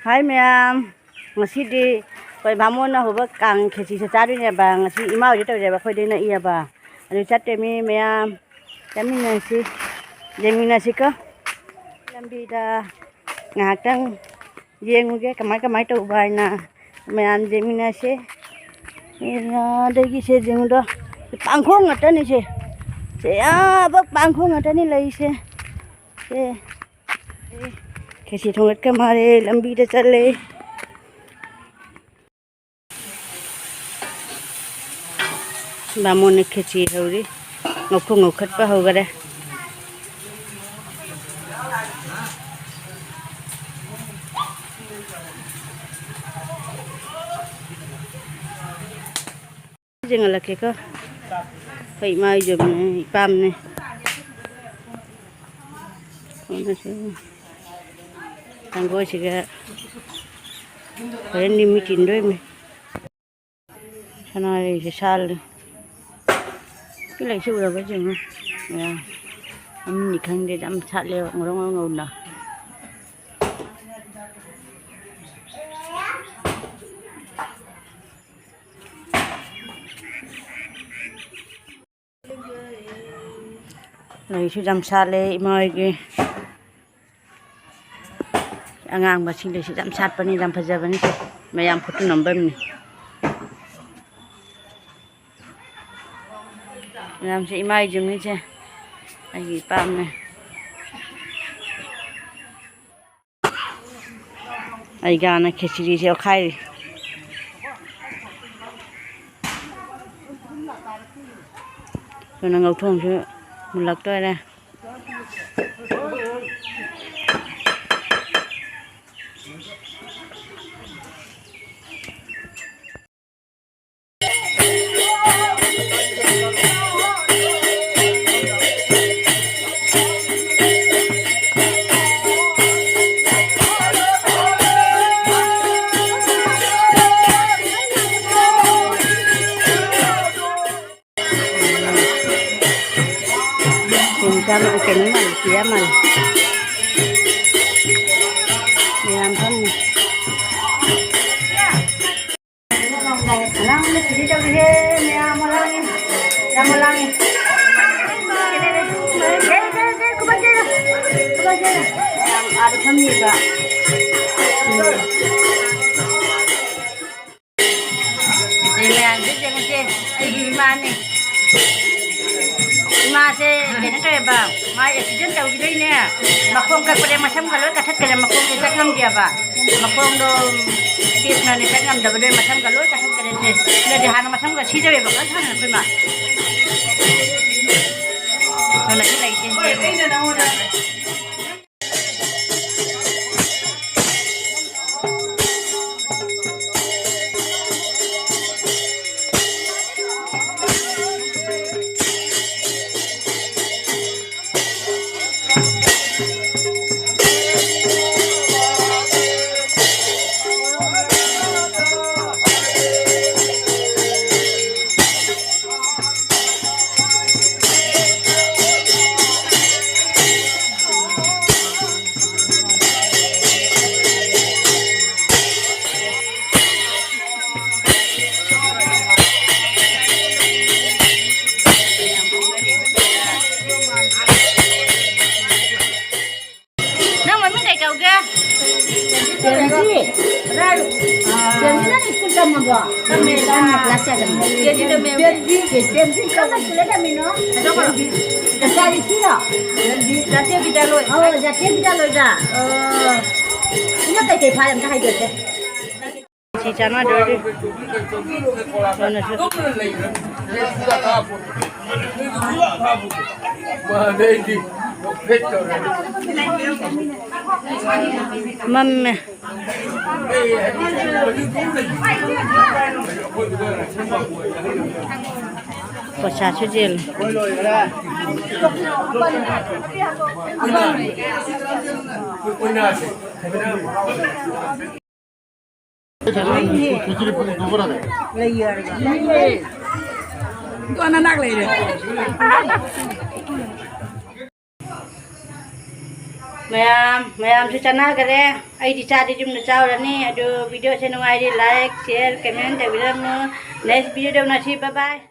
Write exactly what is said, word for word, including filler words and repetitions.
ꯍꯥꯏ ꯃꯌꯥꯝ, ꯉꯁꯤꯗꯤ ꯑꯩꯈꯣꯏ ꯕꯥꯃꯣꯟꯅ ꯍꯧꯕ ꯀꯥꯡ ꯈꯦꯆꯤꯁꯦ ꯆꯥꯗꯣꯏꯅꯦꯕ꯫ ꯉꯁꯤ ꯏꯃꯥ ꯍꯣꯏꯗ ꯇꯧꯖꯦꯕ, ꯑꯩꯈꯣꯏꯗ ꯅꯛꯏꯑꯕ꯫ ꯑꯗꯨ ꯆꯠꯇꯣꯏꯃꯤ ꯃꯌꯥꯝ, ꯆꯠꯃꯤꯟꯅꯁꯤ, ꯌꯦꯡꯃꯤꯟꯅꯁꯤꯀꯣ꯫ ꯂꯝꯕꯤꯗ ꯉꯥꯏꯍꯥꯛꯇꯪ ꯌꯦꯡꯉꯨꯒꯦ ꯀꯃꯥꯏ ꯀꯃꯥꯏ ꯇꯧꯕ ꯍꯥꯏꯅ꯫ ꯃꯌꯥꯝ ꯌꯦꯡꯃꯤꯟꯅꯁꯦ꯫ ꯑꯗꯒꯤ ꯁꯦ ꯌꯦꯡꯉꯨꯗꯣ, ꯄꯥꯡꯈꯣꯡ ꯉꯥꯛꯇꯅꯤ ꯁꯦ꯫ ꯁꯦ ꯑꯥ ꯄꯥꯡꯈꯣꯡ ꯉꯥꯛꯇꯅꯤ ꯂꯩꯁꯦ꯫ ꯁꯦ ꯈꯦꯆꯤ ꯊꯣꯡꯒꯠꯀ ꯃꯥꯜꯂꯦ, ꯂꯝꯕꯤꯗ ꯆꯠꯂꯦ꯫ ꯕꯥꯃꯣꯟꯅ ꯈꯦꯆꯤ ꯍꯧꯔꯤ, ꯉꯧꯈꯣꯡ ꯉꯧꯈꯠꯄ ꯍꯧꯈꯔꯦ꯫ ꯌꯦꯡꯍꯜꯂꯛꯀꯦꯀꯣ꯫ ꯑꯩꯈꯣꯏ ꯏꯃꯥ ꯏꯖꯣꯝꯅꯦ, ꯏꯄꯥꯝꯅꯦ꯫ ꯊꯥꯡꯒꯣꯏꯁꯤꯒ ꯍꯣꯔꯦꯟꯗꯤ ꯃꯤ ꯆꯤꯟꯗꯣꯏꯅꯤ꯫ ꯁꯅꯥꯔꯩꯁꯦ ꯁꯥꯠꯂꯤ꯫ ꯁꯤ ꯂꯩꯁꯤ ꯎꯔꯕ ꯌꯦꯡꯉꯨ꯫ ꯃꯌꯥꯝ ꯑꯃꯅꯤ ꯈꯪꯗꯦ, ꯌꯥꯝ ꯁꯥꯠꯂꯦꯕ ꯉꯧꯔꯣꯛ ꯉꯧꯔꯣꯛ ꯉꯧꯅ꯫ ꯂꯩꯁꯨ ꯌꯥꯝ ꯁꯥꯠꯂꯦ ꯏꯃꯥ ꯍꯣꯏꯒꯤ꯫ ꯑꯉꯥꯡꯕꯁꯤꯡ ꯂꯩꯁꯨ ꯌꯥꯝ ꯁꯥꯠꯄꯅꯤ, ꯌꯥꯝ ꯐꯖꯕꯅꯤ꯫ ꯃꯌꯥꯝ ꯐꯣꯇꯣ ꯅꯝꯐꯝꯅꯤ꯫ ꯃꯌꯥꯝꯁꯦ ꯏꯃꯥ ꯏꯖꯨꯝꯅꯤꯁꯦ꯫ ꯑꯩꯒꯤ ꯏꯄꯥꯝꯅꯦ꯫ ꯑꯩ ꯒꯥꯅ ꯈꯦꯆ꯭ꯔꯤꯁꯦ ꯑꯣꯠꯈꯥꯏꯔꯤ꯫ ꯑꯗꯨꯅ ꯉꯧꯊꯣꯡꯁꯨ ꯃꯨꯜꯂꯛꯇꯣꯔꯦ꯫ ꯀꯩꯅꯣ ꯃꯥꯜꯂꯦ, ꯄꯤꯌꯥ ꯃꯥꯜꯂꯦ꯫ ꯃꯌꯥꯝ ꯐꯝꯃꯤ꯫ ꯀꯔꯤ ꯇꯧꯔꯤꯒꯦ? ꯃꯌꯥꯝ ꯑꯃ ꯂꯥꯡꯉꯤ꯫ ꯌꯥꯝ ꯑꯃ ꯂꯥꯡꯉꯤ꯫ ꯀꯩꯗꯧꯔꯦ? ꯀꯩ, ꯀꯩ, ꯀꯩ, ꯈꯨꯕꯥꯛ ꯆꯩꯔꯣ꯫ ꯈꯨꯕꯥꯛ ꯆꯩꯔꯣ꯫ ꯃꯌꯥꯝ ꯑꯥꯗ ꯐꯝꯃꯤꯕ꯫ ꯎꯝ꯫ ꯁꯤ ꯃꯌꯥꯝꯁꯦ ꯌꯦꯡꯉꯨꯁꯦ, ꯑꯩꯒꯤ ꯏꯃꯥꯅꯤ꯫ ꯏꯃꯥꯁꯦ ꯀꯩꯅꯣ ꯇꯧꯋꯦꯕ, ꯃꯥ ꯑꯦꯛꯁꯤꯗꯦꯟ ꯇꯧꯈꯤꯗꯣꯏꯅꯦ, ꯃꯈꯣꯡ ꯀꯛꯄꯗ ꯃꯁꯝꯒ ꯂꯣꯏ ꯀꯛꯊꯠꯈ꯭ꯔꯦ, ꯃꯈꯣꯡꯁꯦ ꯆꯠ ꯉꯝꯗꯦꯕ, ꯃꯈꯣꯡꯗꯣ ꯇꯦꯛꯅꯅꯦ ꯆꯠ ꯉꯝꯗꯕꯗꯣ ꯃꯁꯝꯒ ꯂꯣꯏ ꯀꯛꯊꯠꯈ꯭ꯔꯦ꯫ ꯁꯦ, ꯁꯤꯗꯗꯤ ꯍꯥꯟꯅ ꯃꯁꯝꯒ ꯁꯤꯖꯔꯦꯕ, ꯀꯔꯤꯝ ꯁꯥꯟꯅ ꯑꯩꯈꯣꯏ ꯃꯥ꯫ ꯑꯗꯨꯅ ꯁꯤ ꯂꯩꯇꯦ꯫ ꯅꯪ ꯃꯃꯤꯡ ꯀꯩ ꯀꯧꯒꯦ? ꯄꯦꯝꯖꯤ꯫ ꯄꯦꯝꯖꯤ, ꯅꯪ ꯁ꯭ꯀꯨꯜ ꯇꯝꯃꯕꯣ? ꯇꯝꯃꯦ, ꯏꯆꯥ꯫ ꯀ꯭ꯂꯥꯁ ꯀꯌꯥ ꯇꯝꯃꯤꯅꯣ? ꯀꯦ ꯖꯤ ꯇꯝꯃꯦ꯫ ꯄꯦꯝꯖꯤ, ꯄꯦꯝꯖꯤ ꯀꯔꯝꯕ ꯁ꯭ꯀꯨꯜꯗ ꯇꯝꯃꯤꯅꯣ? ꯍꯟꯗꯛ ꯀꯩꯅꯣ꯫ ꯏꯆꯥꯗꯤ ꯁꯤꯔꯣ? ꯖꯥꯇꯤꯌꯥ ꯕꯤꯗ꯭ꯌꯥꯂꯣꯏ꯫ ꯑꯣ, ꯖꯥꯇꯤꯌꯥ ꯕꯤꯗ꯭ꯌꯥꯂꯣꯏꯗ꯫ ꯑꯣ꯫ ꯅꯪ ꯀꯩꯀꯩ ꯐꯥꯔꯤ ꯑꯝꯇ ꯍꯥꯏꯕꯤꯔꯛꯀꯦ꯫ ꯁꯤ ꯆꯥꯟꯅꯗ꯭ꯔꯗꯤ ꯀꯣꯟꯅꯁꯨ꯫ ꯃꯝꯃꯦ꯫ ꯄꯩꯁꯥꯁꯨ ꯆꯦꯜꯂꯦ꯫ ꯂꯩꯌꯦ꯫ ꯂꯩꯌꯦ꯫ ꯗꯣ ꯅꯅꯥꯛ ꯂꯩꯔꯦ꯫ ꯃꯌꯥꯝ ꯃꯌꯥꯝꯁꯨ ꯆꯥꯟꯅꯈꯔꯦ꯫ ꯑꯩꯗꯤ ꯆꯥꯗꯤ ꯌꯨꯝꯗ ꯆꯥꯎꯔꯅꯤ꯫ ꯑꯗꯨ video ꯁꯦ ꯅꯨꯡꯉꯥꯏꯔꯤ, like, share, comment ꯇꯧꯕꯤꯔꯝꯃꯨ꯫ Next video ꯗ ꯎꯅꯁꯤ꯫ Bye bye꯫